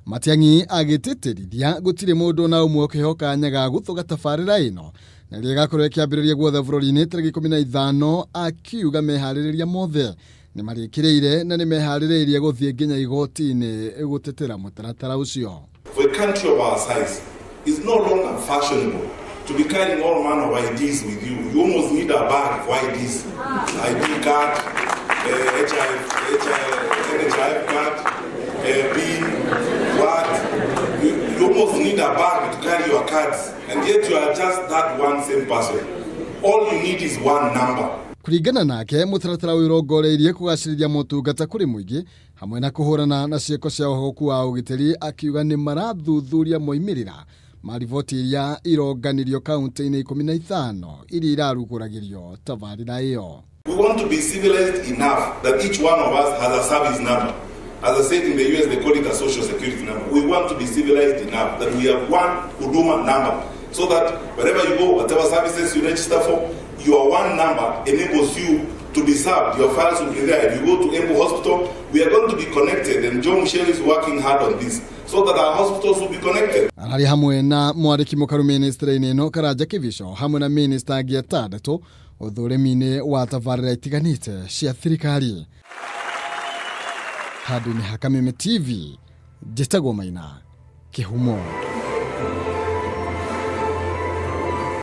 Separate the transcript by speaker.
Speaker 1: Matiang'i agĩtĩtĩrithia gũtirĩ mũndũ na ũmwe ũkĩheo kanya ga gũthũka tabarĩra ĩno na ĩrĩa ĩgakorwo ĩkĩambĩrĩria guothe bũrũri-inĩ tarĩki 15, akiuga meharĩrĩria mothe nĩ marĩkĩrĩire na nĩ meharĩrĩirie gũthiĩ nginya igoti-inĩ gũtetera mũtaratara ũcio.
Speaker 2: For a country of our size, it's no longer fashionable to be carrying all manner of IDs with you. You almost need a bag for IDs. ID card, HIV, HIV, NHIF card, PIN, what. You almost need a bag to carry your cards, and yet you are just that one same person. All you need is one number.
Speaker 1: Kũringana nake, mũtaratara ũyũ ũrongoreirie kũgacĩrithia motungata kũrĩ mũingĩ hamwe na kũhũrana na ciĩko cia ũhogoku wa ũgitĩri, akiuga nĩ marathuthuria moimĩrĩra ma riboti iria ironganirio kaunti-inĩ 15 iria irarugũragĩrio tabarĩra ĩyo.
Speaker 2: We want to be civilized enough that each one of us has a service number. As I said, in the US, they call it a social security number. We want to be civilized enough that we have one Huduma number so that wherever you go, whatever services you register for, your one number enables you to be served. Your files will be there. If you go to Embu Hospital, we are going to be connected, and Joe Mucheru is working hard on this so that our hospitals will be connected.
Speaker 1: Ararĩ hamwe na mwandĩki mũkaru ministry-inĩ ĩno Karanja Kibicho hamwe na minista angĩ atandatũ ũthũrimi-inĩ wa tabarĩra itiganĩte cia thirikari. Handũ-inĩ ha Kameme TV, njĩtagwo Maina Kĩhumo.